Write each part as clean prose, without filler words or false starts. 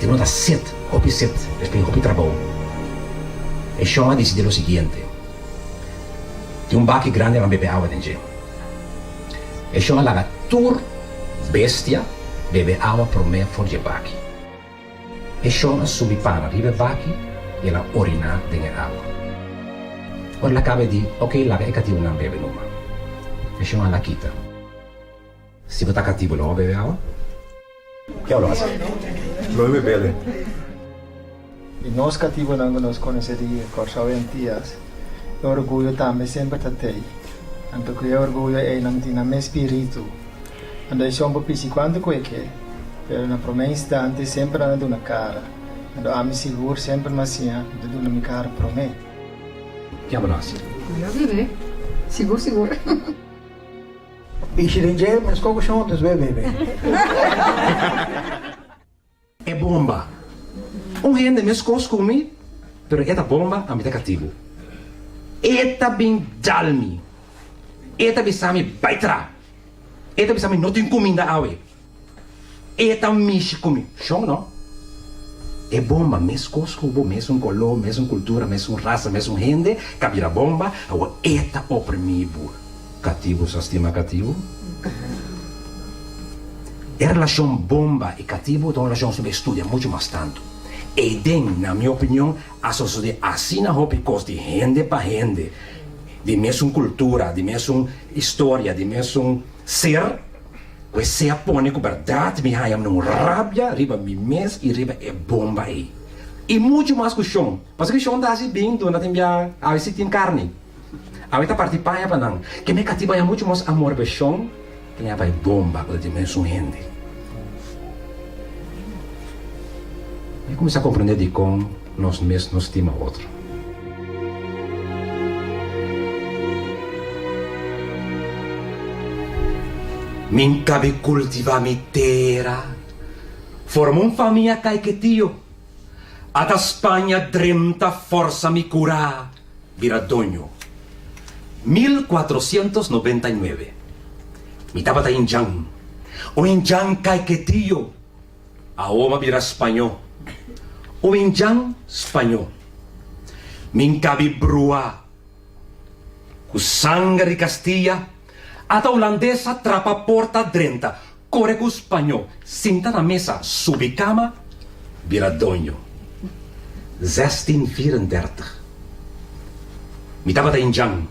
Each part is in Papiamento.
Katibu no ta set, hopi set, despues di hopi trabou. E shon a disidí lo siguiente, Tin un baki grandi nan bebe awa den dje. E shon a laga tur bestia bebe awa promé for dje baki. E shon a subi para riba e baki i el a oriná den e awa. Ora el a kaba e di, Oké, laga e katibunan bebe numa. E shon a la kita. Si bo ta katibu lo bo bebe awa? Ke bo lo hasi? Lo mi bebele. I nos katibunan ku nos konosé di Kòrsou i Antias, e orguyo tambe semper ta tei. Anto ku e orguyo ei nan tin nan mes spiritu. Anto e shon por pisi kuantu ku e ke, pero na promé instante semper nan a duna kara. Anto ami sigur semper mi a siña di duna mi kara promé. Ke bo lo hasi? Mi lo bebe, sigur sigur. Bishi den dje meskos ku shon dus be bebe. E bomba. Un hende meskos ku mi, pero e ta bomba, ami ta katibu. E ta bin dal mi. E ta bisa mi bai tra. E ta bisa mi no tin kuminda awe. E ta mishi ku mi. Shon no. E bomba meskos ku bo, mesun koló, mesun kultura, mesun rasa, mesun hende, ka bira bomba, awor e ta oprimi bo. Katibu sa stima katibu? E relashon bomba i katibu ta un relashon ku mester studia muchu mas tantu. Eiden, na mi opinion, a sosodé asina hopi kos di hende pa hende, di mesun kultura, di mesun historia, di mesun ser, ku esei a pone ku bèrdat mi haña un rabia riba mi mes i riba e bomba ei. I muchu mas ku shon, pasobra ku shon ta hasi bin duna tin bia awe si tin karni. Awe ta parti paña pa nan. Ke me katiba ya muchu mas amor pa e shon ke ña pa e bomba ku ta tin mesun hende. Mi kuminsá komprendé dikon nos mes no stima otro. Min kabi kultivá mi tera, forma un famia kaiketio, ata Spaña drenta forsa mi kurá. Bira doño. 1499. Mi tabata indjan. Un indjan kaiketio. Awor m'a bira spañó. Un indjan spañó. Mi nkabi brua ku sanger di Castilla. Ata hulandes a trapa porta drenta, kore ku spañó, sinta na mesa, subi kama, bira doño. 1634. Mi tabata indjan.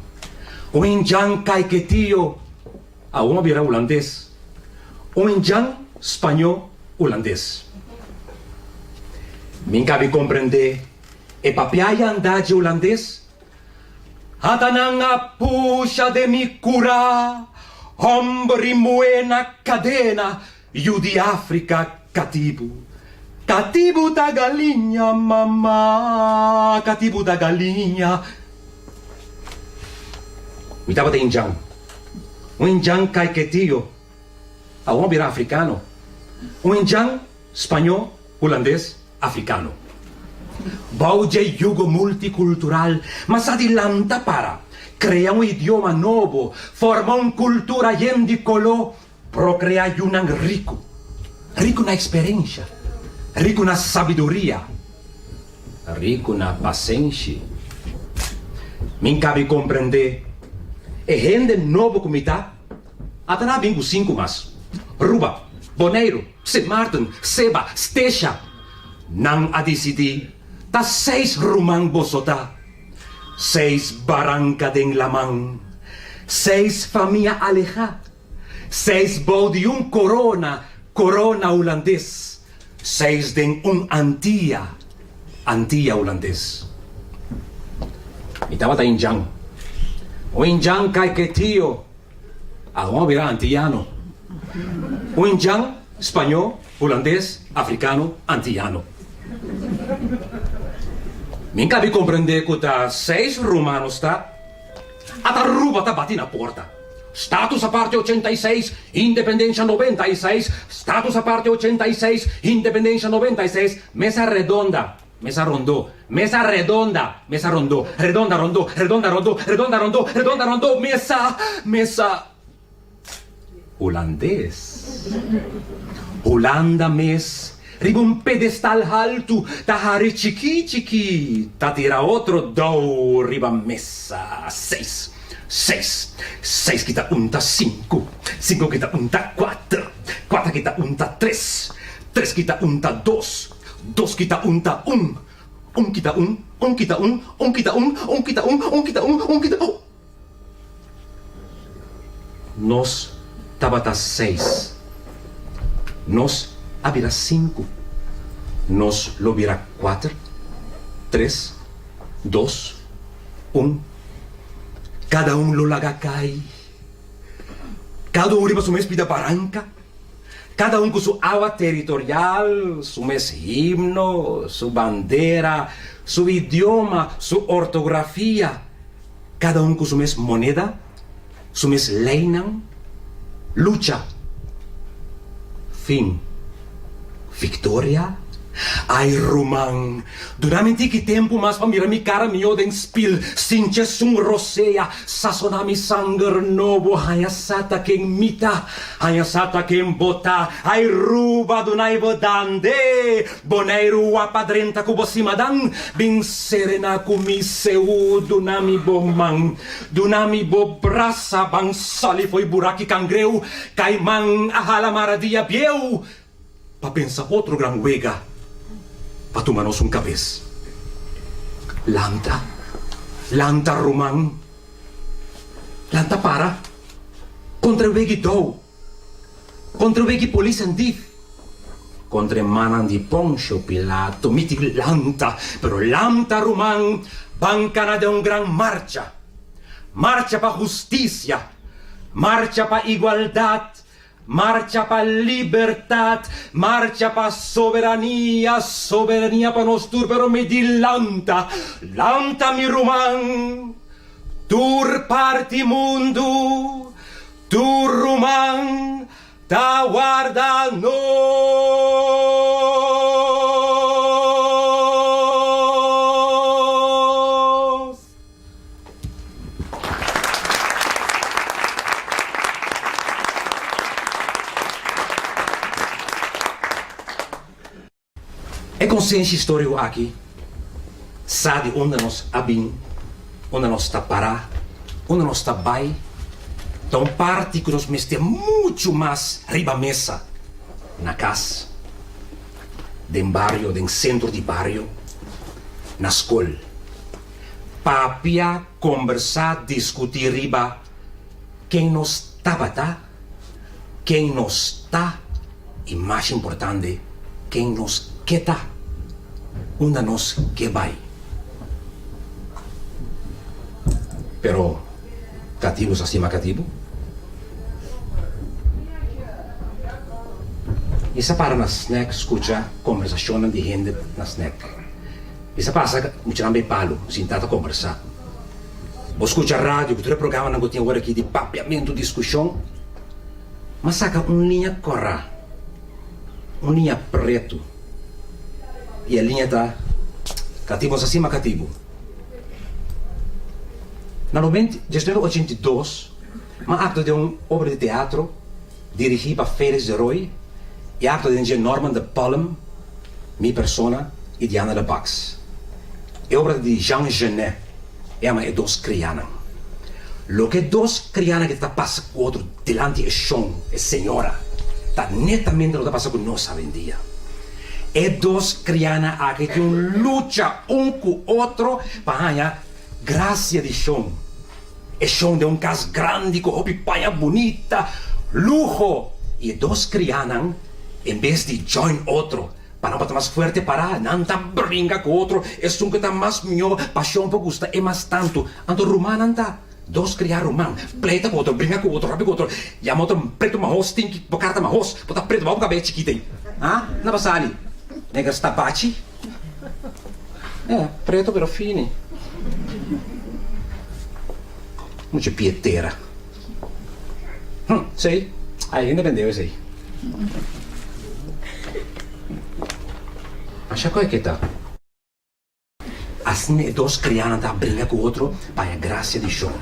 Un indjan kaiketio, awor a bira hulandes. Un indjan spañó hulandes. Mi nkabi komprendé e papia yanda dje hulandes. Ata nan a pusha den mi kura, hòmber i muhé na kadena, yu di Afrika katibu. Katibu ta galiña, mama, katibu ta galiña. Mi tabata indjan, un indjan kaiketio, awor a bira afrikano, un indjan spañó, hulandes. Africano. Bou dje yugo multicultural mas a di lanta para crea un idioma nobo, forma un cultura yen di coló, procrea yunan ricu, ricu na experencia, ricu na sabiduria, ricu na pasenshi. Mi ncabi comprende e hende nobo cu mi ta, ata na bin cu cincu mas, Ruba, Boneiru, Sint Maarten, Seba, Stesha. Nan a disidí, Ta seis ruman boso ta, seis baranka den laman, seis famia alehá, seis bou di un korona, korona hulandes, seis den un Antia, Antia hulandes. Mi tabata indjan, un indjan kaiketio. Awor a bira antiyano. Un indjan, spañó, hulandes, afrikano, antiyano. Mi kabi komprendé ku ta seis rumanos ta ata Aruba ta bati na porta. Status aparte 86, independensha 96, status aparte 86, independensha 96, mesa redonda. Mesa rondó, mesa redonda, mesa rondó, redonda rondó, redonda rondó, redonda rondó, redonda rondó, mesa, mesa hulandes. Hulanda mes. Riba un pedestal haltu ta hari chikí chikí ta tira otro dou riba mesa. Seis, seis, seis kita un ta sinku, sinku kita un ta kuater, kuater kita un ta tres, tres kita un ta dos, dos kita un ta un, un kita un, un kita un, un kita un, un kita un, un kita un, un kita un. Nos tabata seis. Nos a bira sinku. Nos lo bira kuater, tres, dos, un. Kada un lo laga kai. Kada un riba su mes pida baranka. Kada un ku su awa teritorial, su mes himno, su bandera, su idioma, su ortografia. Kada un ku su mes moneda, su mes leinan, lucha. Fin. Viktoria? Ai ruman, duna mi tiki tempu mas pa mira mi kara mihó den spil, sinti esun rosea, sasoná mi sanger nobo, haña sa ta ken mi ta, haña sa ta ken bo ta. Ai Ruba, dunai bo dande, Boneiru wapa drenta ku bo simadan, bin serena ku mi seú, duna mi bo man, duna mi bo brasa, ban sali fo'i buraki kangreu, kaiman a hala mara dia bieu, pa pensa otro gran wega pa tuma nos un kabes. Lanta, lanta ruman, lanta para kontra e wegi dou. Kontra wegi polis en dief. Kontra e mannan di Ponsio Pilato mi tin lanta, pero lanta ruman, ban kana den un gran marcha. Marcha pa hustisia, marcha pa igualdat, marcha pa libertat, marcha pa soberania, soberania pa nos tur, pero mi di lanta, lanta mi ruman, tur parti mundu. Tur ruman ta warda nos. E konsenshi stóriko aki sa di unda nos a bin, unda nos ta pará, unda nos ta bai, ta un parti ku nos mester muchu mas riba mesa na kas, den bario, den sentro di bario, na skol. Papia, kombersá, diskutí riba ken nos tabata, ken nos ta i mas importante ken nos ke ta, unda nos ke bai. Pero katibu sa stima katibu? Mi sa para na snack skucha kombersashonnan di hende na snack. Mi sa pasa muchanan bay palu sinta ta kombersá. Bo skucha radio ku tur e programanan ku tin awor aki di papiamentu, diskushon. M'a saka un liña kòrá, un liña pretu, i e liña ta, Katibu nos a sima katibu. Na noventa, diesnuebe ochenta i dos, m'a aktua den un obra di teatro dirigí pa Felix de Rooy i a aktua den dje Norman de Palm, mi persona i Diana de Bax. E obra ta di Jean Genet. E ama e dos krianan. Loke e dos krianan ke ta pasa ku otro dilanti e shon, e señora, ta netamente loke ta pasa ku nos awendia. E dos krianan aki tin un lucha un ku otro pa haña grasia di shon. E shon den un kas grandi ku hopi paña bunita, luho. I e dos krianan, en bes di join otro, Pa nan por ta mas fuerte pará, nan ta bringa ku otro, esun ku ta mas mihó pashon por gusta e mas tantu. Anto rumannan ta dos kriá ruman, pleita ku otro, bringa ku otro, rabi ku otro, yama otro pretu mahos, stinki, bo kara ta mahos, bo ta pretu, bo bo kabes chikit ei. Ha? Na bo sali? Neger sta bachi? Eh, pretu pero fini. Mucha pietera. Hm, sei. Ai, hende bendeu esei. Masha koe ke ta. Asina e dos krianan ta bringa ku otro pa haña grasia di Shon.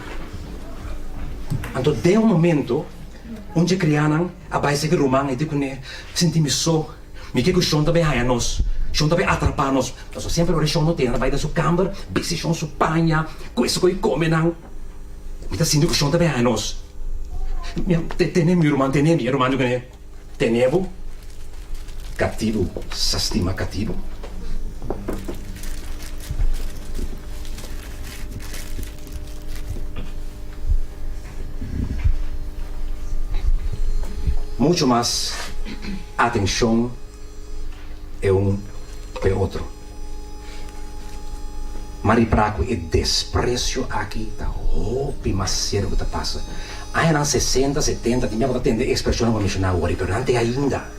Anto den un momento, un dje krianan a bai seki ruman i di kuné, Sinti mi so. Mi ke ku Shon ta bai haña nos. Shon ta bai atrapá nos. Pasobra semper ora Shon no tene, nan ta bai den su kamber, bisti Shon su paña, ku esei kome nan. Mi ta sinti ku Shon ta bai haña nos. Mi a tene mi ruman, tene mi. E ruman di kuné, Tene bo? Katibu sa stima katibu. Mucho mas atencion e un pa e otro. Ma ripara cu e desprecio aki ta hopi mas serio cu ta pasa. Añanan sesenta, setenta tin bia bo ta tende e expresionnan cu a menciona awor, pero nan te ainda.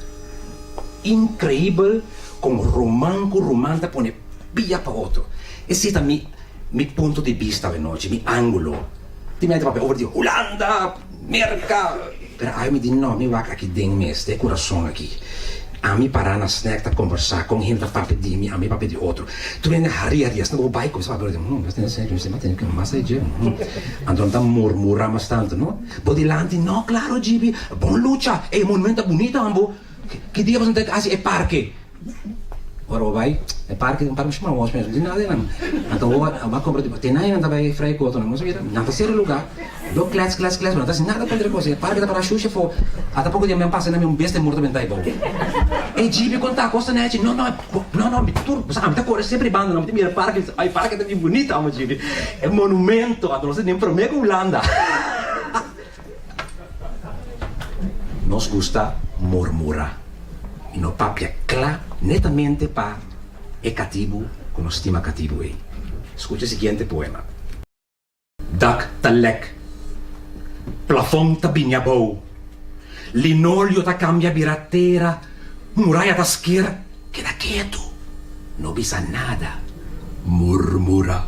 Increibel con ruman cu ruman ta pone pia pa otro. Esey ta mi mi punto di bista awenochi, mi angulo. Tin menti papia over di Hulanda, Merka, pero awe mi di no, mi wak aki den mes, den e kurason aki. Ami pará na snack ta kombersá kon hende ta papia di mi, ami papia di otro. Tur hende hari hari, asina bo bai kuminsá papia, hmm, nos tene sèk, nos tene mas ei dje, hmm. Anto nan ta murmurá mas tantu, no? Bo dilanti, no, klaro Djibi, bon lucha, e monumento ta bunito ambo. Ki dia boso ta hasi e parke? Ora bo bai e parke, un parke masha mos mes, no tin nada einan. Anto bo a compra di tin einan ta bai frai koto nan, bo mira, nan ta sera luga, lo klets klets klets, bo no ta hasi nada kontra e kos, e parke ta para shusha afo. Ata poko dia mi a pasa einan mi un bestia morto benta ei bou. E djibi konta kos ta nechi, no no, no no, mi tur, bo sa ami ta kore semper e banda nan, mi ta mira e parke, e parke ta bien bunita amo djibi, e monumento, anto nos ta den prome ku Hulanda. Nos gusta murmura i no papia kla netamente pa e katibu ku nos stima katibu ei. Skucha e siguiente poema. Dak ta lèk, plafòn ta bini abou, linolio ta kambia bira tera, muraya ta sker, keda ketu, no bisa nada, murmura.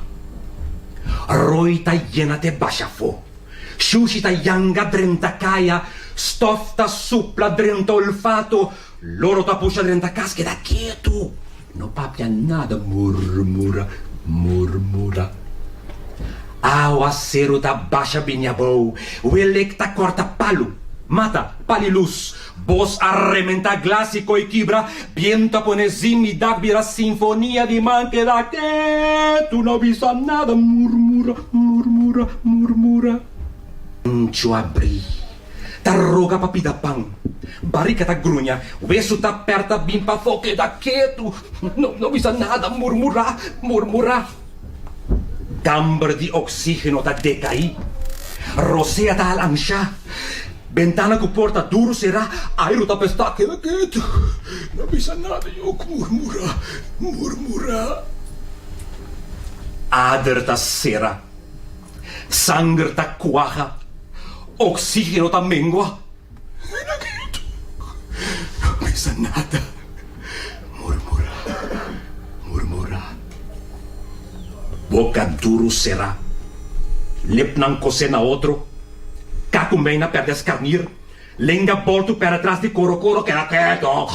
Roi ta yena te basha afó. Shushi ta yanga drenta kaya, stof ta supla drenta olfato, loro ta pusha drenta kas, keda ketu, no papia nada, murmura, murmura. Awaseru ta basha bini abou, welek ta kòrta palu, mata, pali lus, bos a rementá glas i koi kibra, bientu a pone zim i dak bira sinfonia di man keda ketu no bisa nada murmura, murmura, murmura. Ancho abrí ta roga pa pida pan, barika ta gruña, wesu ta pèrta bin pafó keda ketu no bisa nada murmura, murmura. Kamber di oxígeno ta decaí, rosea ta al anshá, bentana cu porta duru será, airu ta pestá, keda ketu, no bisa nada yo, murmurá, murmurá. Ader ta sera, sanger ta cuaha, oxígeno ta mengua, keda ketu, no bisa nada. Murmurá, murmurá. Boka duru será. Lepnan kosé na otro. Kakumbein a pèrdè skarnir. Lenga bòltu pèrdè tras di korokoro keda keto.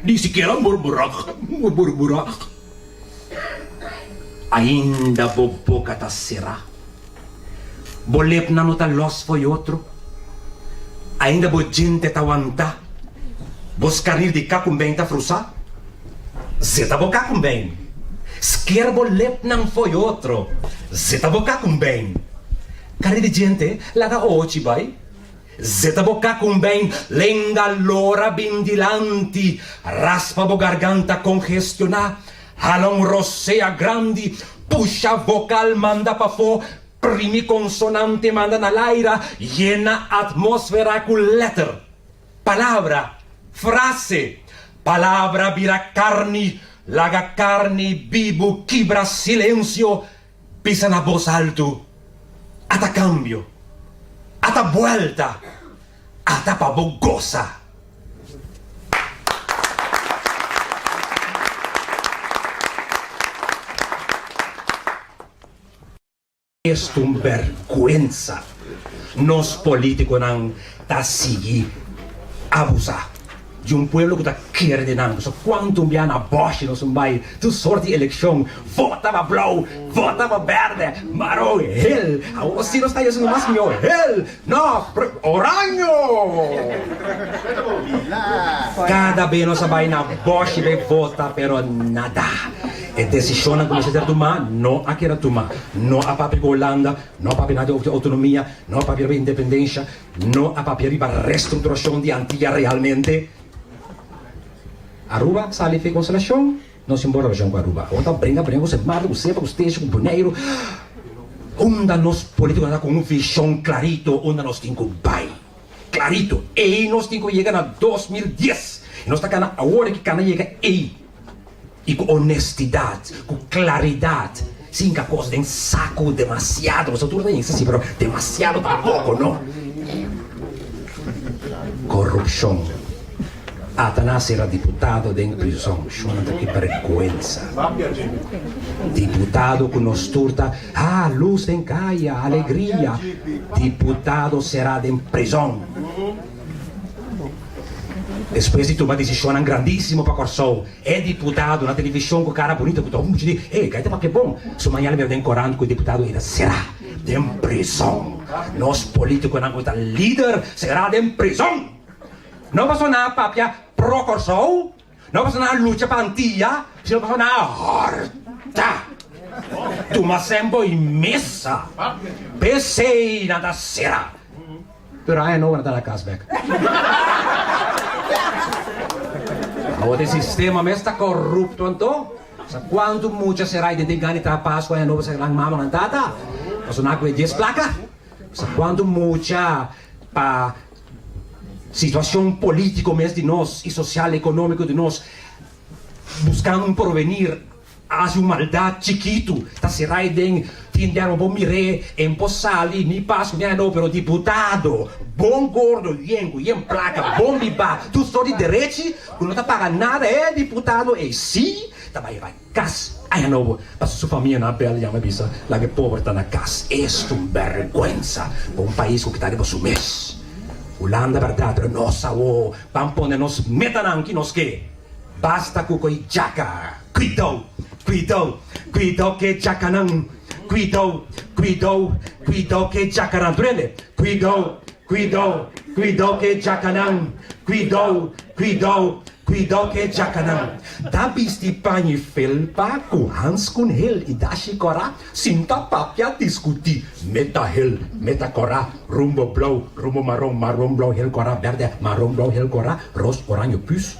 Ni sikiera murmurá, murmurá. Ainda bo boka ta será. Bo lepnan no ta lòs fo'i otro. Ainda bo djente ta wantá. Bo skarnir di kakumbein ta frusá. Zeta bo kakumbein. Sker bo lepnan fo'i otro. Zeta bo kakumbein. Karnir di djente laga ochi bai. Zeta bo kakumbein, lenga lora bin dilanti. Raspa bo garganta kongestioná. Hala un rosea grandi, pusha vocal manda pafó, primi konsonante manda na laira, yena atmósfera ku lèter, palabra, frase. Palabra bira karni, laga karni bibu kibra silensio, bisa na bos altu, Ata kambio, ata buèlta, ata pa bo gosa. Esta un berguensa. Nos politiconan ta sigui abusa. Di un pueblo ku ta kere den nan. Pasobra kuantu un bia na bòshi nos un bai tur sort di elekshon, vota pa blou, vota pa bèrdè, maron, hel. Awor si nos ta haña esun mas mihó, hel, no, oraño! Kada be nos a bai na bòshi bai vota, pero nada. E desishonnan ku mester ser tumá no a keda tumá. No a papia ku Holanda, no a papia nada di outonomia, no a papia riba independensha. No a papia riba restructuracion di Antia realmente. Aruba sali fe constelacion, nos tin bon relacion cu Aruba. Awor ta bringa bringa cu Sint Maarten, cu Seba, cu Statia, cu Boneiru. Unda nos politiconan ta cu un vision clarito unda nos tin cu bay. Clarito. Ey nos tin cu yega na 2010. Y nos ta cana awor aki cana yega ey. Y cu honestidad, cu claridad, sin ca cos den saco demasiado, pasobra tur ta yega si, pero demasiado tampoco, no. Corrupcion. Atanas era diputado den prison. Shona ta ki berguensa. Diputado cu nos tur ta, ah, luz den caya, alegria. Diputado sera den prison. Despues di tuma desishonnan grandísimo pa Kòrsou, e diputado na televishon ku kara bunita ku ta hopi mucha di, Ey, kai ta papia bon. Su mañana mira den korant ku e diputado ei ta será den prizon. Nos polítikonan ku ta lider será den prizon. No pasobra nan a papia pro Kòrsou, no pasobra nan a lucha pa Antia, sino pasobra nan a hòrta. Tuma sembo i mesa. P'esei nan ta será. Pero aña nobo nan ta na kas bek. Awor e sistema mes ta korupto anto. Sa kuantu mucha sera i den tin gana di traha Pasku aña nobo sa nan mama nan tata. Pasobra nan a kue dies plaka. Sa kuantu mucha pa situashon politiko mes di nos i sosial ekonómiko di nos buskando un porvenir. Hasi un maldat chikitu ta sera e den tin den bo mir'é en por sali ni Pasku ni Aña Nobo pero diputado bon gordo yen ku yen plaka bon bibá tur sort di derechi ku no ta paga nada e diputado ei si ta bai bai kas Aña Nobo pasobra su famia no a bel yama bisa laga e pober ta na kas es un bèrgwensa pa un pais ku kita riba su mes Hulanda bèrdat pero nos awo ban pone nos metanan ki nos ke. Basta ku koi djaka. Kuidou, kuidou, kuidou ke djakanan. Kuidou, kuidou, kuidou ke djakanan. Tur hende, Kuidou, kuidou, kuidou ke djakanan. Kuidou, kuidou, kuidou ke djakanan. Ta bisti pañi felpa ku hanskun hel i dashi kòrá. Sinta papia diskutí. Meta hel, meta kòrá, rumbo blou, rumbo maron, maron blou hel kòrá bèrdè, maron blou hel kòrá, ros oraño püs.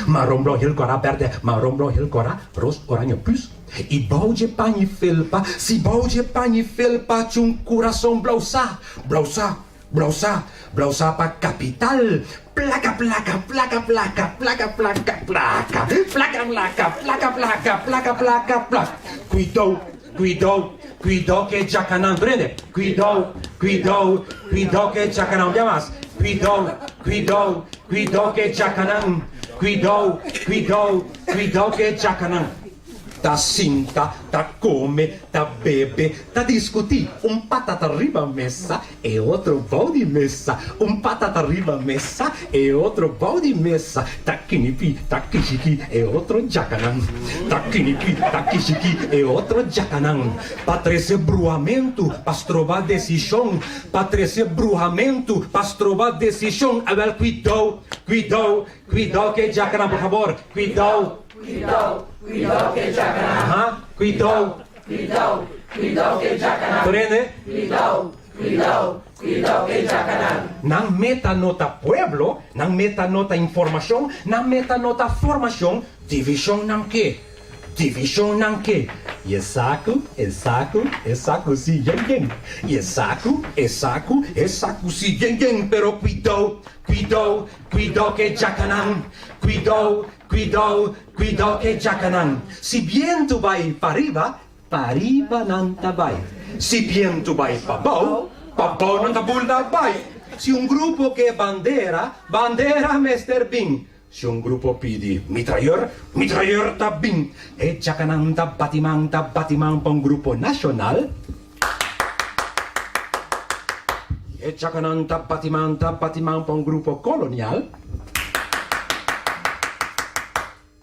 Maron blou hel kòrá bèrdè, maron blou hel kòrá, ros oraño püs. I bou dje pañi felpa, si bou dje pañi felpa chun kurason blou sa, blou sa, blou sa, blou sa pa kapital. Plaka plaka, plaka plaka, plaka plaka plaka, plaka plaka, plaka plaka, plaka plaka plak. Kuidou, kuidou, kuidou ke djakanan. Tur hende, kuidou, kuidou, kuidou ke djakanan. Un bia mas, kuidou, kuidou, kuidou ke djakanan. Kuidou, kuidou, kuidou ke djakanan. Ta sinta, ta come, ta bebe, ta discuti. Un patata riba mesa, e otro bou di mesa. Un patata riba mesa, e otro bou di mesa. Ta kinipi, ta kishiki, e otro djakanan. Ta kinipi, ta kishiki, e otro djakanan. Pa trece bruhamentu, pa stroba decision. Pa trece bruhamentu, pa stroba decision. Awel, cuidou, cuidou, cuidou ke djakanan, por fabor. Cuidou. Kuidou, kuidou ke djakanan. Aha, kuidou. Kuidou, kuidou ke djakanan. Tur hende? Kuidou, kuidou, kuidou ke djakanan. Nan meta no ta pueblo, nan meta no ta informashon, nan meta no ta formashon, divishon nan ke, divishon nan ke. I e saku, e saku, e saku si yen yen. I e saku, e saku, e saku si yen yen. Pero kuidou, kuidou, kuidou ke djakanan. Kuidou, Kuidou, kuidou ke djakanan. Si bientu bai pariba, pariba nan ta bai. Si bientu bai pabou, pabou nan ta bula bai. Si un grupo ke bandera, bandera mester bin. Si un grupo pidi mitrayeur, mitrayeur ta bin. E djakanan ta bati man, ta bati man pa un grupo nashonal. E djakanan ta bati man, ta bati man pa un grupo kolonial.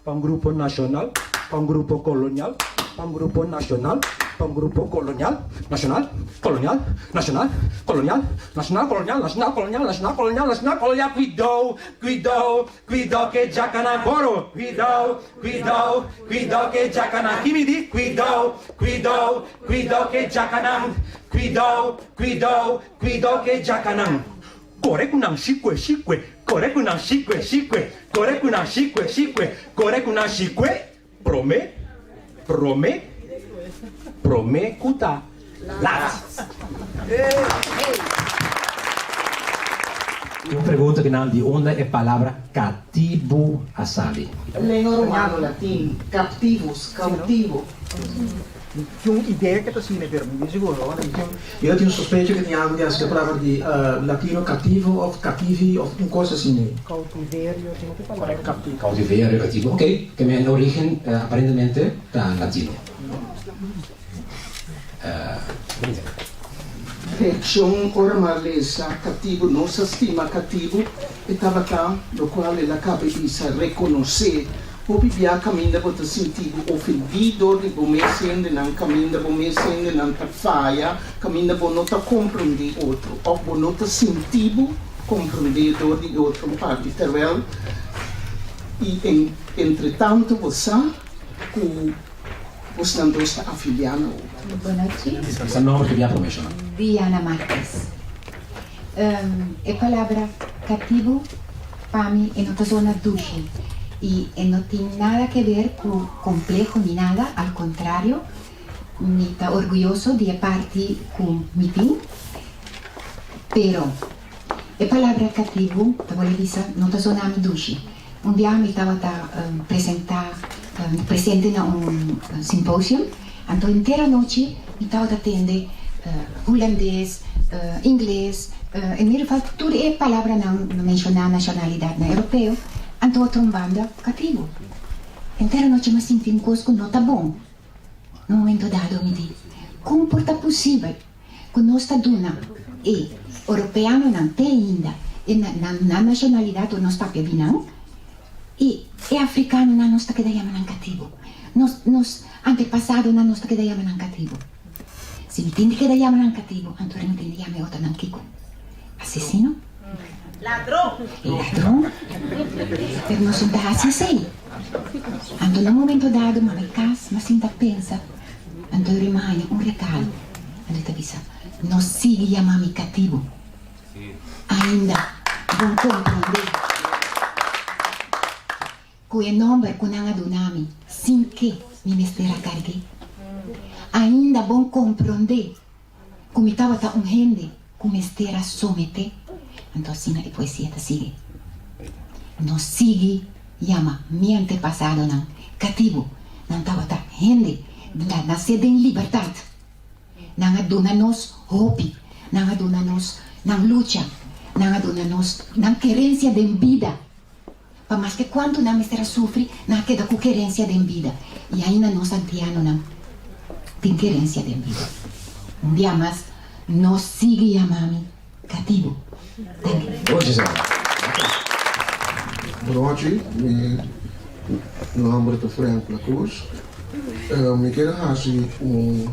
Pa un grupo nashonal, pa un grupo kolonial, pa un grupo nashonal, pa un grupo kolonial, nashonal, kolonial, nashonal, kolonial, nashonal, kolonial, nashonal, kolonial, nashonal, kolonial, nashonal, kolonial, kuidou, kuidou, kuidou ke djakanan koro, kuidou, kuidou, kuidou ke djakanan, ki mi di? Kuidou, kuidou, kuidou ke djakanan, kuidou, kuidou, kuidou ke djakanan. Kore ku nan shikue shikue, kore ku nan shikue shikue, kore ku nan shikue shikue, kore ku nan shikue, prome, prome, prome ku ta lat. Tin un pregunta ki nan di unda e palabra katibu a sali. Lenga romano, latin, captivus, cautivo. Tin un idea ke ta asina, pero mi no sigur ho. Yo tin un sospecho ke tin algu di hasi ku e palabra di latino cativo of cativi of un kos asina. Cautiverio, tin hopi palabra. Cautiverio, cativo, ok. Ke men origen aparentemente ta latino. Reakshon ora m'a lesa katibu nos a stima katibu e tabata lokual el a kaba e bisa rekonosé Hopi bia kaminda bo ta sinti bo ofendí dor di bo mes hendenan, kaminda bo mes hendenan ta faya, kaminda bo no ta komprondé otro òf bo no ta sinti bo komprondé dor di e otro parti. Terwèl i en entretantu bo sa ku bosnan dos ta afiliá na otro. Bonochi. Sa nomber ki bia promé shona. Diana Marques. E palabra katibu pa mi e no ta zona dushi i e no tin nada ke ber ku kompleho ni nada, al kontrario mi ta orguyoso di e parti ku mi tin, pero e palabra katibu ta bolbe bisa no ta zona mi dushi. Un bia mi tabata presenta presente na un simposium, anto henter anochi mi tabata tende hulandes, ingles, en ieder geval tur e palabranan menshoná nashonalidatnan europeo, anto otro un banda katibu. Henter anochi mi a sinti un kos ku no ta bon. Na un momento dado mi di, Kon por ta posibel ku nos ta duna e oropeanonan te ainda e nan nashonalidat ora nos papia di nan, i e afrikanonan nos ta keda yama nan katibu? Nos nos antepasadonan nos ta keda yama nan katibu. Si mi tin di keda yama nan katibu, anto mi tin di yama e otronan kiko? Asesino? Ladron! Ladron? Pero nos no ta hasi esei. Anto na un momento dado m'a bai kas, m'a sinta pensa. Anto e rima haña un regalo. Anto e ta bisa, No sigui yama mi katibu. Ainda bon komprondé ku e nòmber ku nan a duna mi sin ke mi mester a karg'é. Ainda bon komprondé ku mi tabata un hende ku mester a someté. Anto asina e poesia ta sigui. No sigui yama mi antepasadonan katibu. Nan tabata hende na nase den libertat. Nan a duna nos hopi. Nan a duna nos nan lucha. Nan a duna nos nan kerensia den bida. Pa maske kuantu nan mester a sufri, nan a keda ku kerensia den bida. I ainda nos antianonan tin kerensia den bida. Un bia mas, no sigui yama mi katibu. Danki. Bunochi, mi nomber ta Frank La Cruz. Mi kier hasi un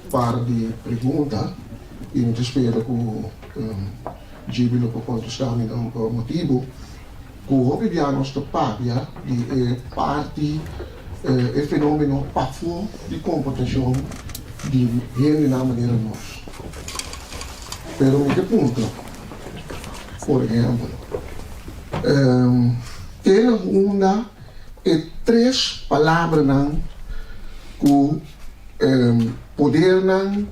par di pregunta y mi ta spera cu Gibi lo por contesta mi nan pa motibu cu hopi bia nos ta papia di e parti e fenomeno pafó di comportacion di hendenan manera nos. Pero mi ke puntra, por ehempel, te na unda e tres palabranan cu podernan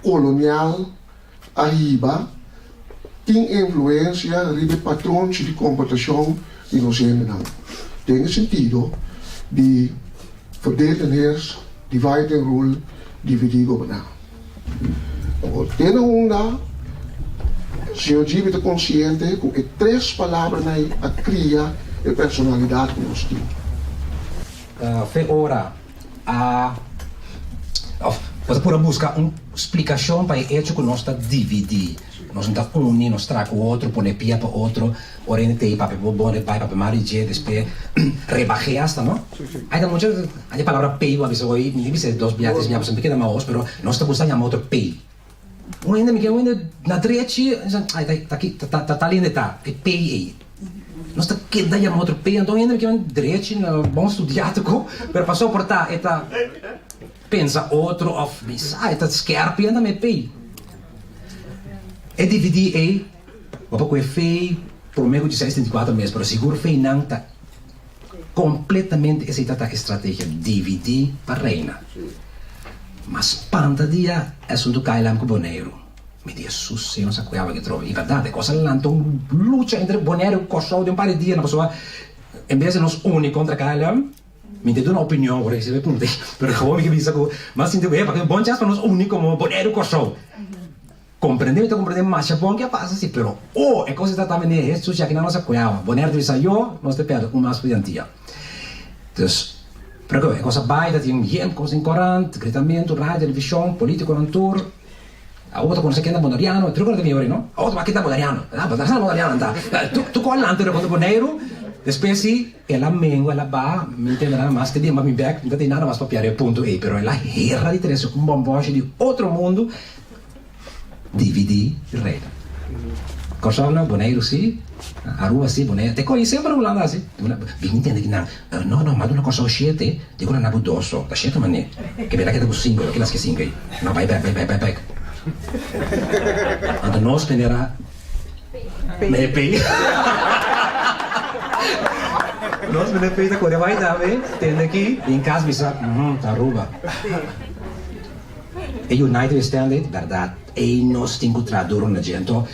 colonial a hiba tin influensia riba e patronchi di komportashon di nos hendenan, den e sentido di verdeel en heers, divide and rule, dividí goberná. Awor, te na unda señor Gibi ta konsiente ku e tres palabranan ei a kria e personalidat ku nos tin? Fe ora a of bo ta pura buska un splikashon pa e echo ku nos ta dividí. Nos no ta uni, nos traha ku otro, pone pia pa otro, ora hende tei papia bo bon bai papia mal di dje, despues rebah'é asta no. Ai ta mucha e palabra pei bo a bisa hoy, mi bisa dos bia tres bia pasobra mi keda maos pero nos ta gusta yama otro pei. Un hende mi ke un hende na drechi ai ta ta ta ta tal hende ta e pei ei. Nos ta keda yama otro pei anto un hende mi ke un drechi na bon studiá tuko pero pa soportá e ta pensa otro of mi sa e ta skerpi anda mi e pei. E dvd ei bo por kohe fei prome ku dieseis trinta i kuater mes pero sigur fei nan ta kompletamente esei ta ta e strategia dvd pa reina. Mas spanta dia e asuntu KLM ku Boneiru. Mi di Jesus Señor sa kueba ki trobe. I bèrdat e kos a lanta un lucha entre Boneiru ku Kòrsou den un par di dia pasobra en bes di nos uni kontra KLM Mi ta duna opinion ora ricibi e punta ei, pero gewoon mi ke bisa ku mi a sinti ku epa, bon chans pa nos uni komo Boneiru Kòrsou. Komprendé, mi ta komprendé masha bon ke a pasa si, pero oh, e kos ei ta tambe ne Hesus ya kinan nos a kueba. Boneiru ta bisa yo, nos ta pèrdè un mas studiantia. Dus, pero ku e kos a bai, ta tin yen kos den korant, gritamentu, radio, televishon, politikonan tur. Awor bo ta konosé ken ta boneriano, truko no ta mihor ei no. Awor ta wak ken ta boneriano, ah bo ta sa boneriano anta. Tur kos lanta riba kontra Boneiru, despues si el a mengua, el a baha, mi ntende nada mas, te dia mi bek, mi ta tin nada mas papia riba e punto ei, pero el a hera di trese un bòmbòshi di otro mundu, dividí reino. Kòrsou no, Boneiru si, Aruba si, Boneiru, te ko'i semper Hulanda hasi. Bin ntende ki nan, no no, m'a duna Kòrsou shete, di ku nan na bo dos so, ta shete manera. Ke bela keda ku sinku, yo kilas ke sinku ei. No, bai bek, bai bek, bai bek. Anto nos manera Meneer P. Nos meneer P ta kore bai tambe, tende aki, bin kas bisa, uhum, ta Aruba. E United We Stand ei, bèrdat, ei nos tin ku traha duro na dje. Anto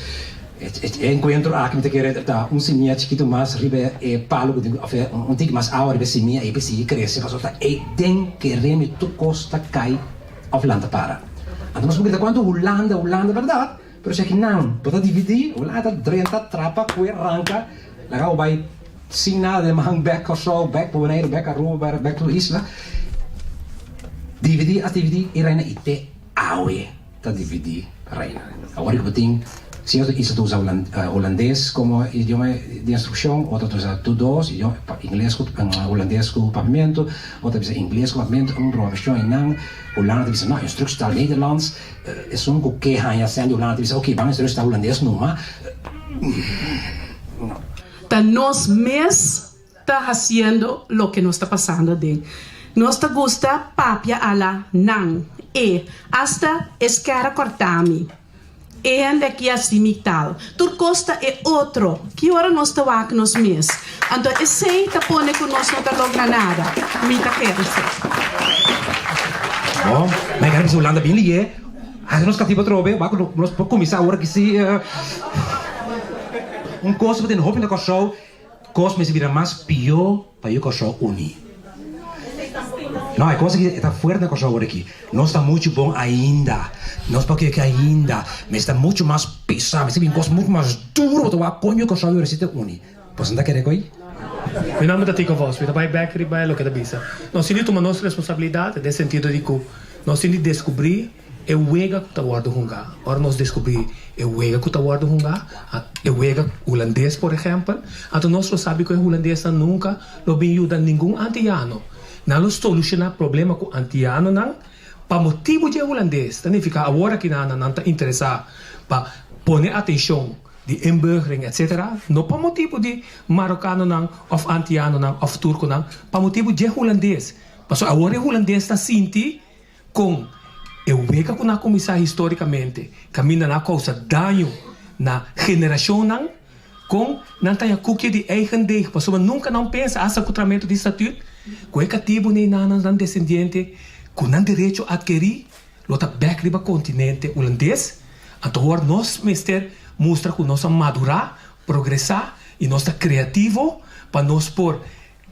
e enkuentro aki mi ta kere ta un simia chikitu mas riba e palu ku tin, òf un tiki mas awa riba e simia ei pa e sigui krese, pasobra ta ei den kere mi tur kos ta kai òf lanta para. Anto nos por grita kuantu Hulanda, Hulanda, bèrdat, pero si aki nan bo ta dividí, Hulanda ta drenta, trapa, kue, ranka, laga bo bai sin nada den man bèk Kòrsou, bèk Boneiru, bèk Aruba, bèk tur isla. Dividí a dividí e reina i te awe ta dividí reina. Awor ku bo tin sierto isla ta usa hulandes komo idioma di instrukshon, otro ta usa tur dos, ingles ku hulandes ku papiamentu, otro ta bisa ingles ku papiamentu, un broma einan. Hulanda ta bisa no, instrukshontaal Nederlands, esun ku ke haña sèn di Hulanda ta bisa oke ban instrukshontaal hulandes numa. Ta nos mes ta haciendo loke nos ta pasando aden. Nos ta gusta papia a la nan, e, hasta e skera corta mi. E hende aki haci mi tal. Tur cos ta e otro. Ki ora nos ta wak nos mes? Anto esey ta pone cu nos no ta logra nada. Mi ta kere esey. Bon, mi a kere bisa Hulanda bin liye. Haci nos catibo atrobe. Wak cu nos por cuminsa awor aki si. Un cos cu bo tene hopi na Kòrsou. Kos mester bira mas pió pa yu Kòrsou uní. No, e kos aki e ta fuerte na Kòrsou awor aki. Nos ta muchu bon ainda. Nos por keke ainda. Mester ta muchu mas pisá. Mester bin kos muchu mas duru pa ta wak kon yu Kòrsou yora si ta uní. Boso no ta kere ko'i? Mi nomber ta Tico Vos. Mi ta bai bek riba e loke ta bisa. Nos tin di tuma nos responsabilidat den sentido di ku nos tin di deskubrí E wega ku ta wòrdu hungá. Ora nos deskubrí e wega ku ta wòrdu hungá, e wega hulandes por ehèmpel, anto nos lo sabi ku e hulandesnan nunka lo bin yuda ningun antiano. Nan lo solushoná problema ku antianonan pa motibu di e hulandes. Ta nifiká awor aki nan nan ta interesá pa pone atenshon di inburgering etsetera, no pa motibu di marokanonan òf antianonan òf turkonan, pa motibu dje hulandes. Pasobra awor e hulandes ta sinti. Kon e wega ku nan a kuminsá histórikamente kaminda nan a kousa daño na generashonnan, kon nan ta haña kukia di eigen deeg pasobra nunka nan pensa asta ku tramentu di statüt ku e katibu neinan nan desendiente ku nan derecho atkerí lo ta bèk riba kontinente hulandes. Anto awor nos mester mustra ku nos a madurá, progresá i nos ta kreativo pa nos por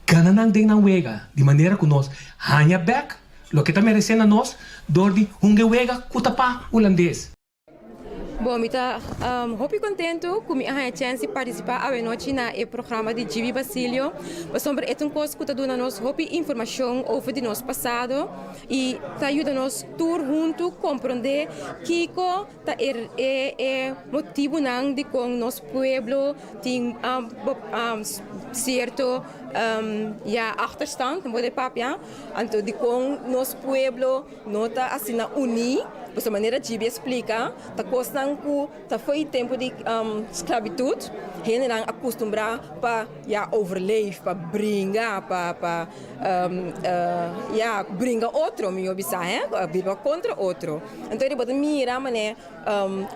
Gana nan den nan wega, di manera ku nos haña bèk loke ta meresé na nos dor di hunga e wega ku ta pa hulandes. Bon, mi ta hopi kontentu ku mi a haña chèns di partisipá awenochi na e programa di Gibi Basilio, pasobra e ta un kos ku ta duna nos hopi informashon over di nos pasado i ta yuda nos tur huntu komprondé kiko ta e e motibunan dikon nos pueblo tin sierto ya achterstand, bo por papia, anto dikon nos pueblo No ta asina uní, pasobra manera Gibi a splika, ta kosnan ku ta fo'i tempu di sklabitut, hendenan a kustumbrá pa ya overleef, pa bringa, pa pa ya bringa otro mihó bisa he, biba kontra otro. Anto bo ta mira manera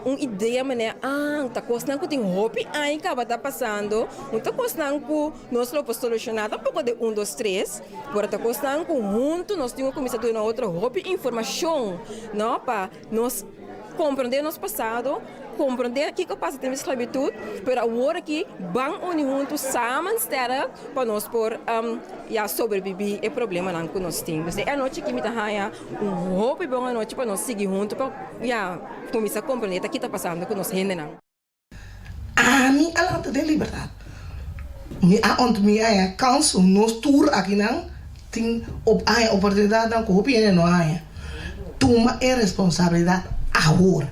Un idea manera ah ta kosnan ku tin hopi aña kaba ta pasando, no ta kosnan ku nos lo por solushoná tampoko den un dos tres, pero ta kosnan ku huntu nos tin ku kuminsá duna otro hopi informashon no pa nos komprondé nos pasado, komprondé kiko pasa den sklabitut, pero awor aki ban uni huntu samen sterk pa nos por ya sobrebibí e problemanan ku nos tin. Pues e anochi aki mi ta haña un hopi bon anochi pa nos sigui huntu pa ya kuminsá komprendé ta ki ta pasando ku nos hendenan. Ami a lanta den libertat. Mi a ont mi a haña kans, nos tur akinan tin op haña oportunidatnan ku hopi hende no a haña. Tuma e responsabilidat awor.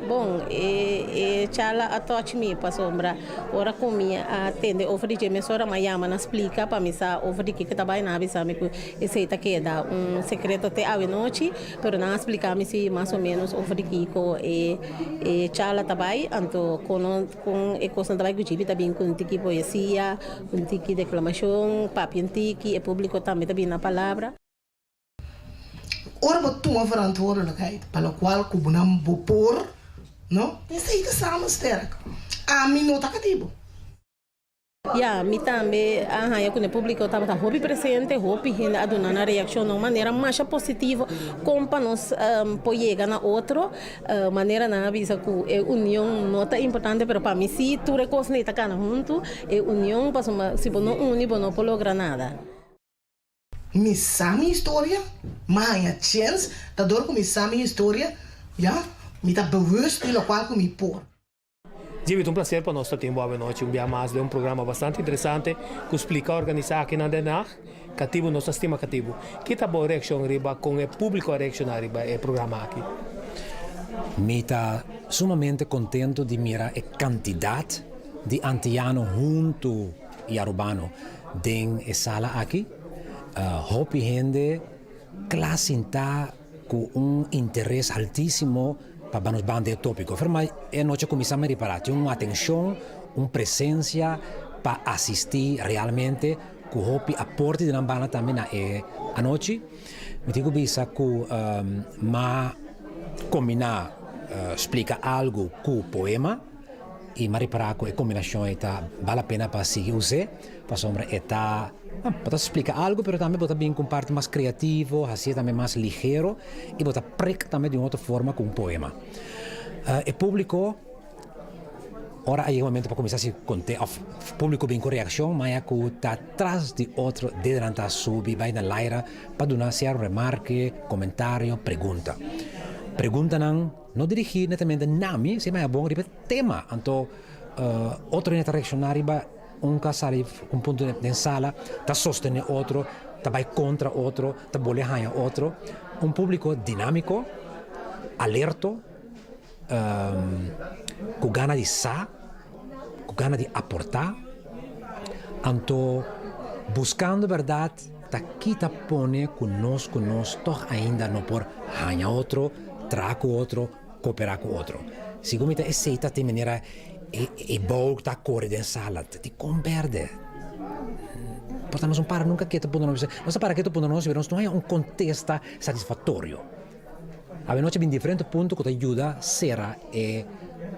Bon, e charla a touch mi pasobra ora ku mi a tende over di dje mesora mi a yama nan splika pa mi sa over di kiko ta bai. Nan a bisa mi ku esei ta keda un sekreto te awenochi, pero nan a splika mi si mas o menos over di kiko e e charla ta bai. Anto kon kon e kosnan ta bai ku djibi ta bin ku un tiki poesia, un tiki deklamashon, papia un tiki, e publiko tambe ta bin na palabra. Ora bo tuma verantwoordelijkheid pa lokual ku bo nan bo por, no, esei ta samen sterk. Ami no ta katibu. Ya, mi tambe a haña ku e públiko tabata hopi presente, hopi hende a duna nan reakshon na un manera masha positivo kon pa nos por yega na otro. Manera nan a bisa ku e union no ta importante, pero pa mi sí tur e kosnan ei ta kana huntu, e union pasobra si bo no uni bo no por logra nada. Mi sa mi historia, mi a haña chens, ta dor ku mi sa mi historia, ya, mi ta bewust di lokual ku mi por. Jimmy, ta un placer pa nos ta tin bo awenochi un bia mas den un programa bastante interesante ku splika organisá aki na Den Haag, Katibu nos ta stima katibu. Ki ta bo reakshon riba kon e públiko a reakshoná riba e programa aki? Mi ta sumamente kontentu di mira e kantidat di antiano huntu i arubano den e sala aki. Hopi hende kla sintá ku un interes altísimo pa nos banda e tópiko. Ferma e anochi a kuminsá mi ripará tin un atenshon, un presensia pa asistí realmente ku hopi aporte di nan banda tambe na e anochi. Mi tin ku bisa ku m'a kombiná splika algu ku poema i m'a ripará ku e kombinashon ei ta bal la pena pa sigui us'é. Pasobra e ta, bo ta splika algu pero tambe bo ta bin ku un parti mas kreativo, hasié tambe mas ligero i bo ta prek tambe di un otro forma ku un poema. E públiko ora a yega momento pa kuminsá hasi konte òf públiko bin ku reakshon maya ku ta tras di otro dedenan ta subi bai na laira pa duna sea remarke, komentario, pregunta. Preguntanan no dirigí netamente na mi, si maya bon riba e tema anto otro hende ta reakshoná riba. Un ka sali un punto den sala ta sostene otro, ta bai kontra otro, ta bole haña otro. Un públiko dinámiko, alerto, ku gana di sa, ku gana di aportá. Anto buskando bèrdat ta kita pone ku nos ku nos tòg ainda no por haña otro, traha ku otro, Cooperá cu otro. Segun mi ta esey ta tin manera e bou ta core den sala. Ta di con berde. Por ta nos un para nunca keto puntra nos. Nos ta para keto puntra nos pero nos no haya un contesta satisfactorio. Awenochi bin diferente punto cu ta yuda cera e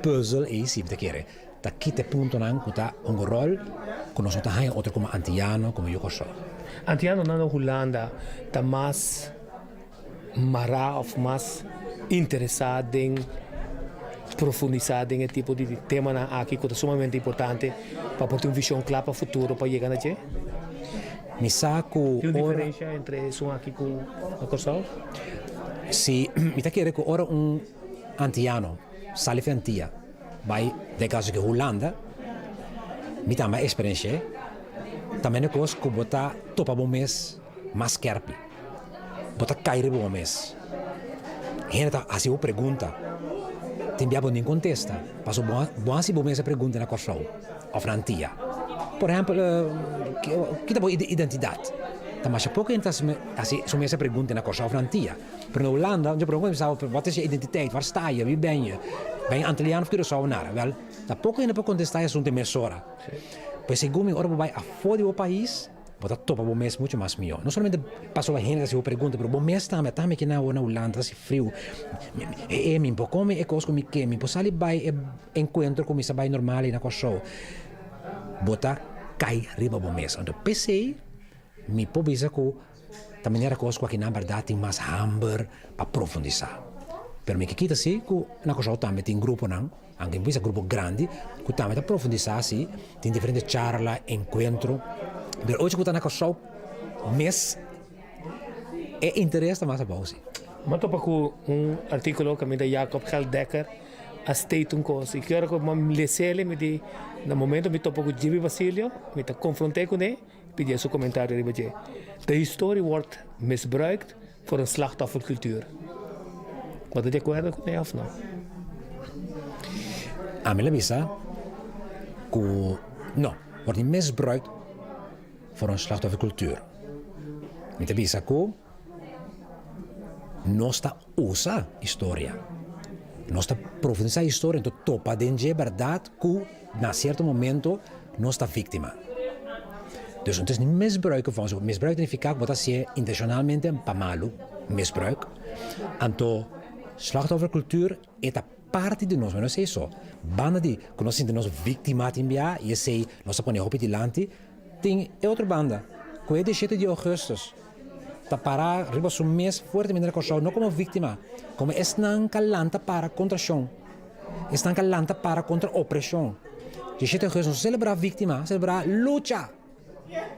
puzzel ey si mi ta kere. Ta kita e puntonan cu ta hunga rol cu nos no ta haya otro como Antiano, como yu Corsou. Antianonan na Hulanda ta mas. mará òf mas interesá den profundisá den e tipo di temanan aki ku ta sumamente importante pa por tin un vishon kla pa futuro pa yega na dje? Mi sa ku Tin un diferensha entre esun aki ku na Kòrsou? Si, mi ta kere ku ora un antiano. sali for Antia bai den kaso ki Hulanda, mi tambe a eksperensh'é, ta mene kos ku bo ta topa bo mes mas skerpi, bo ta kai riba bo mes. Hende ta hasi bo pregunta, tin bia bo nin kontesta, pasobra bo a hasi bo mes e pregunta na Kòrsou òf na Antia. Por ehèmpel, ki ta bo identidat? Ta masha poko hende ta hasi su mes e pregunta na Kòrsou òf na Antia. Pero na Hulanda, dje pregunta mi sa, wat is je identiteit? Waar sta je? Wie ben je? Ben je Antilliaan of Curaçaoenaar? Wel, ta poko hende por kontestá e asuntu mesora. Pues segun mi, ora bo bai afó di bo pais, bo ta topa bo mes mucho mas mihó. No solamente pasobra hende ta hasi bo pregunta, pero bo mes tambe. Ata mi aki na awor na Hulanda ta hasi friu. E, mi por kome e kos ku mi ke, mi por sali bai e enkuentro ku mi sa bai normal ei na Kòrsou. Bo ta kai riba bo mes. Anto p'esei mi por bisa ku Ta manera kos ku akinan bèrdat tin mas hamber pa profundisá. Pero mi ke kita si ku na Kòrsou tambe tin gruponan, anke mi bisa grupo grandi, ku tambe ta profundisá si, tin diferente charla, enkuentro. Pero ochi ku ta na Kòrsou mes e interes ta mas abou si. Mi a topa ku un artíkulo kaminda Jacob Geldekker a state un kos i ki ora ku mi les'el mi di na momento mi topa ku Jimmy Basilio mi ta konfront'é kuné. Pidié su komentario riba dje. De historie wordt misbruikt voor een slachtoffercultuur. Bo ta di akuerdo ku mi òf no? Ami lo bisa ku no, wordt niet misbruikt voor een slachtoffercultuur. Mi ta bisa ku nos ta usa historia. Nos ta profundisá historia, nos ta topa den dje bèrdat ku na sierto momento nos ta víktima. Dus no ta ni misbruik van su. Misbruik ta nifiká ku bo ta hasié intenshonalmente pa malu, misbruik. Anto slachtoffercultuur e ta parti di nos, ma no esei so. Banda di ku nos sinti nos víktima tin bia i esei nos ta pone hopi dilanti, tin e otro banda ku e dieshete di ougùstùs ta para riba su mes fuertemente na Kòrsou, no komo víktima, komo esnan ku a lanta para kontra shon. Esnan ka lanta para kontra opreshon. Dieshete ougùstùs no selebrá víktima, selebrá lucha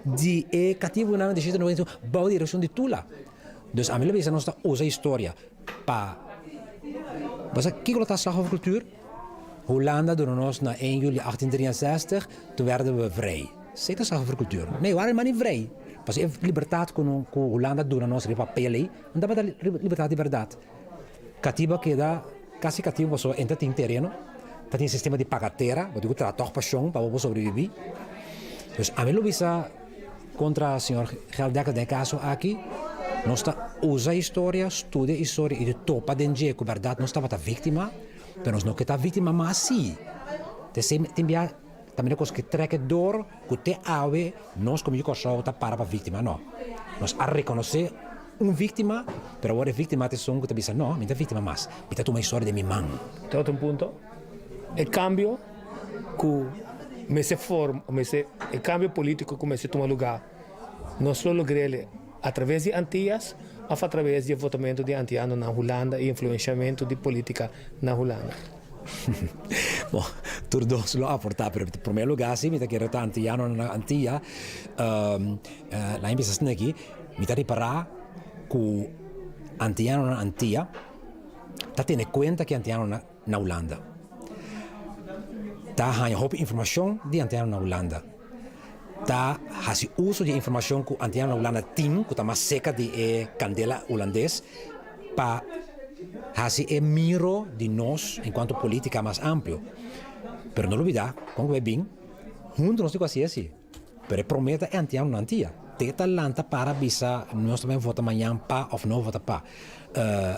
di e katibunan dieshete noventa bou di direkshon di Tula. Dus ami lo bisa nos ta usa historia pa bo sa kiko lo ta slachtoffercultuur? Hulanda duna nos na ein juli 1863 toen werden we vrij. Esei ta slachtoffercultuur? Nee, we waren helemaal niet vrij. Pasobra e libertat ku Hulanda duna nos riba papel ei no tabata libertat di bèrdat. Katibu a keda kasi katibu pasobra e ta tin tereno, ta tin sistema di paga tera, bo tin ku traha tòg pashon pa bo por sobreviví. Dus ami lo bisa kontra señor Geldekker den e kaso aki, nos ta usa historia, studia historia i topa den dje ku bèrdat nos tabata víktima, pero nos no ke ta víktima mas sí. T'esei tin bia ta mira kos ke trèk e dor ku te awe nos komo yu Kòrsou ta para pa víktima. No, nos a rekonosé. Un víktima, pero awor e víktima ta esun ku ta bisa, No, mi no ta víktima mas, mi ta tuma historia den mi man. Ta otro un punto, e kambio ku mester forma, mester, e kambio polítiko ku mester tuma lugá, nos lo logr'el atraves di Antias òf atraves di e votamentu di antiano na Hulanda i influenshamentu di polítika na Hulanda? Bon, tur dos lo aportá, pero promé lugá si mi ta kere ta antiano na Antia, Laat mi bisa asina aki, mi ta ripará ku antianonan Antia ta tene kuenta ku e antianonan na Hulanda. Ta haña hopi informashon di antianonan na Hulanda. Ta hasi uso di e informashon ku antianonan na Hulanda tin, ku ta mas seka di e kandela hulandes, pa hasi e miro di nos enkuanto polítika mas amplio. Pero no lubidá, kon ku bai bin, huntu nos tin ku hasi esei. Pero e prome ta e antiano no antia. Te ta lanta para bisa nos ta bay vota mañan pa of no vota pa.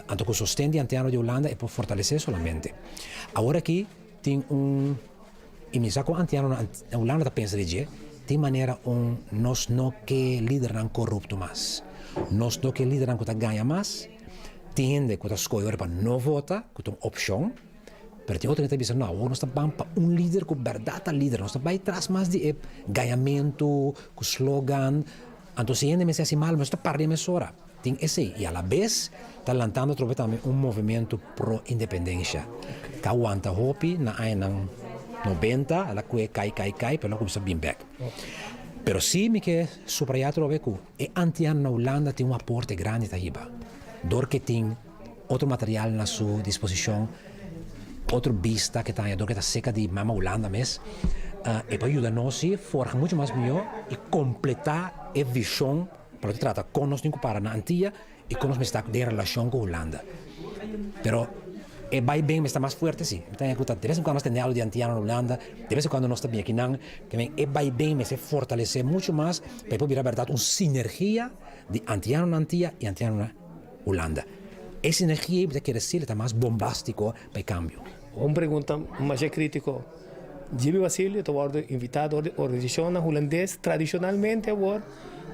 Anto cu sosten di antiano di Hulanda e por fortalece solamente. Awor aki tin un y mi sa con antiano na Hulanda ta pensa di dje, tin manera un nos no ke lidernan corupto mas. Nos no ke lidernan cu ta gaña mas. Tin hende cu ta scoge ora pa no vota, cu ta un opcion. Pero tin otro hende ta bisa, no, awor nos ta ban pa un lider ku bèrdat ta lider. Nos ta bai tras mas di e gañamentu, ku slogan. Anto si hende mester hasi malu, nos ta para di mesora. Tin esei. I alabes ta lantando atrobe tambe un movementu pro independensha. Ku a wanta hopi na añanan nobenta, el a kue kai, kai, kai, pero el a kuminsá bin bèk. Pero sí mi ke subrayá atrobe ku e antiano na Hulanda tin un aporte grandi ta hiba. Dor ke tin. Otro material na su disposishon. Otro bista ku e ta haña dor ku e ta seka di Mama Hulanda mes, e por yuda nos si forja muchu mas mihó i kompletá e vishon pa loke ta trata kon nos tin ku para na Antia i kon nos mester ta den relashon ku Hulanda. Pero e bai ben mester ta mas fuerte si. Mi ta haña ku ta de bes en kuando nos tende algu di antiano na Hulanda, de bes en kuando nos ta bin akinan, ke men e bai ben mester fortalesé muchu mas pa e por bira bèrdat un sinergia di antiano na Antia i antiano na Hulanda. E sinergia ei mi ta kere si ta mas bombástiko pa e kambio. Un pregunta masha krítiko. Gibi Basilio ta wòrdu invitá dor di organisashonnan hulandes tradishonalmente awor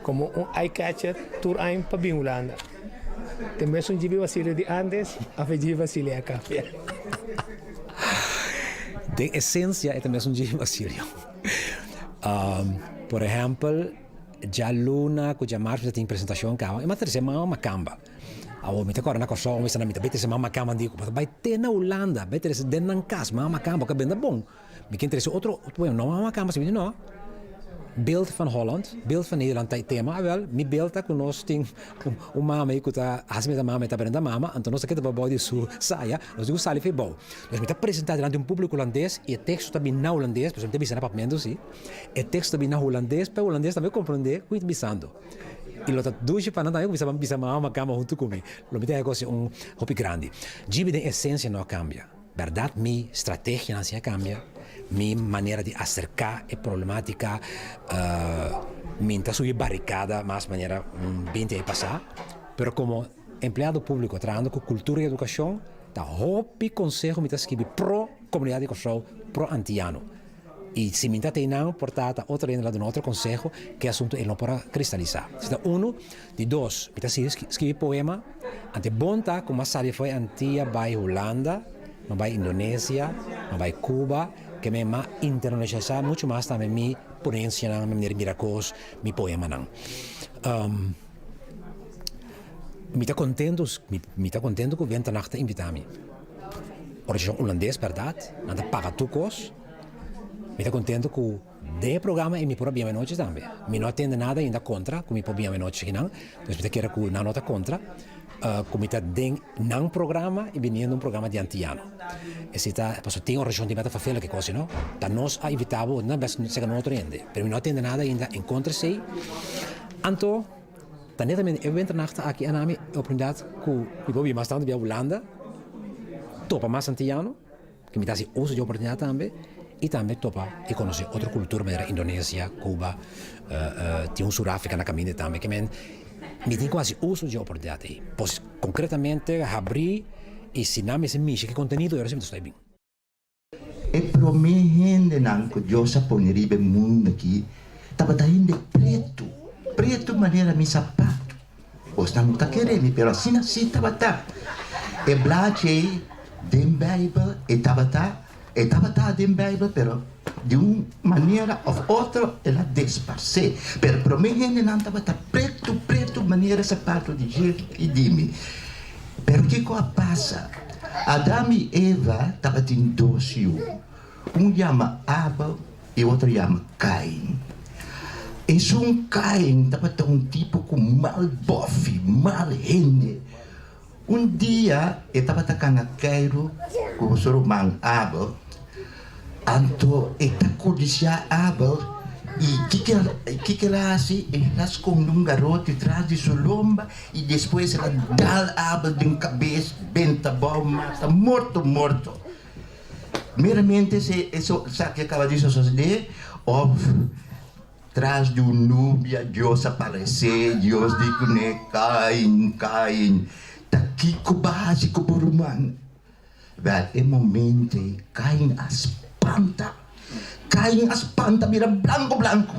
komo un eye-catcher tur aña pa bin Hulanda. Ta e mesun Gibi Basilio di ántes òf e Gibi Basilio a kambia? Den esensia e ta mesun Gibi Basilio. Por ehèmpel. Djaluna ku djamars mi ta tin presentashon kaba i mi a trese mama makamba. Awor mi ta kòrda na Kòrsou mi sa mi ta bai trese mama makamba di ku bai te na Hulanda bai trese den nan kas mama makamba ku a benda bon. Mi ken trese otro bueno no mama makamba si mi di no. Beeld van Holland, beeld van Nederland ta e tema awel mi beeld ta ku nos tin un mama ei ku ta hasi mester mama e ta brenda mama anto nos ta keda pa bou di su saya nos tin ku sali for bou. Dus mi ta presentá dilanti un públiko hulandes i e teksto ta bin na hulandes pasobra mi ta bisa na papiamentu si. E teksto ta bini na hulandes pa e hulandes tambe komprondé ku i ta bisando. I lo ta dushi pa nan tambe kuminsá bisa mama makamba huntu ku mi. Lo mi ta haña kos un hopi grandi. Djibi den esensia no a kambia. Bèrdat mi strategianan si a kambia, mi manera di aserká e problematika, mi no ta subi barikada mas manera un binti aña pasá, pero komo empleado públiko trahando ku kultura i edukashon ta hopi konseho mi ta skibi pro komunidat di Kòrsou, pro antiano. I si mi ta tei nan, por ta ta otro hende la duna otro konseho ku e asuntu ei no por a kristalisá. Esei ta unu. Di dos, mi ta sigui skibi poema. Ante bon ta ku mi a sali for e Antia bai Hulanda, mi a bai Indonesia, mi a bai Cuba, ke mi a internashonalisá muchu mas tambe mi ponensianan, mi manera di mira kos, mi poemanan. Mi ta kontentu, mi ta kontentu ku Winternacht ta invitá mi. Organisashon Hulandes bèrdat, nan ta paga tur kos. Mi ta kontentu ku den e programa ei mi por a bia menochi tambe. Mi no a tende nada ainda kontra ku mi por bia menochi akinan, dus mi ta kere ku nan no ta kontra ku mi ta den nan programa i biniendo un programa di antiano. Esei ta pasobra tin organisashon tin meta fafela ki kos no. Ta nos a invitá bo, nan bes seka no otro hende, pero mi no a tende nada ainda en kontra esei. Anto ta netamente e winternacht aki a na mi e oportunidat ku mi por bia mas tantu bia Hulanda, topa mas antiano. Ku mi ta hasi uso di oportunidat tambe i tambe topa i konosé otro kultura manera Indonesia, Cuba, tin un Surafrika na kaminda tambe ke men mi tin ku hasi uso di e oportunidat ei. Pos konkretamente habrí i si nan mester mishi ku e kontenido ora si mi ta stoi bin. E promé hendenan ku Dios a pone riba e mundu akí tabata hende pretu, pretu manera mi sapatu. Bosnan no ta kere mi, pero asina sí tabata. E blachi ei den Bijbel, e tabata, e tabata den Bijbel, pero di un manera of otro el a desparsé. Pero promé hendenan tabata pretu, pretu manera e sapato di dje i di mi. Pero kiko a pasa? Adam i Eva tabatin dos yu. Un yama Abel i otro yama Kain. Esun Kain tabata un tipo ku mal bòfi, mal hende. Un dia e tabata kana keiru ku su ruman Abel, anto e ta kudisiá Abel i kiko el a hasi? El a skonde un garoti tras di su lomba i despues el a dal Abel den kabes benta abou mata morto morto. Meramente si eso sa ke kaba di sosodé, òf tras di un nubia Dios a paresé, Dios di kuné, Kain, Kain, ta kiko bo a hasi ku bo ruman? Wèl, e momento ei Kain a spanta. Kain a spanta bira blanku blanku.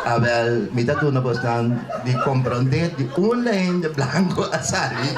Awèl, mi ta duna bosnan di komprondé di unda hende blanku a sali.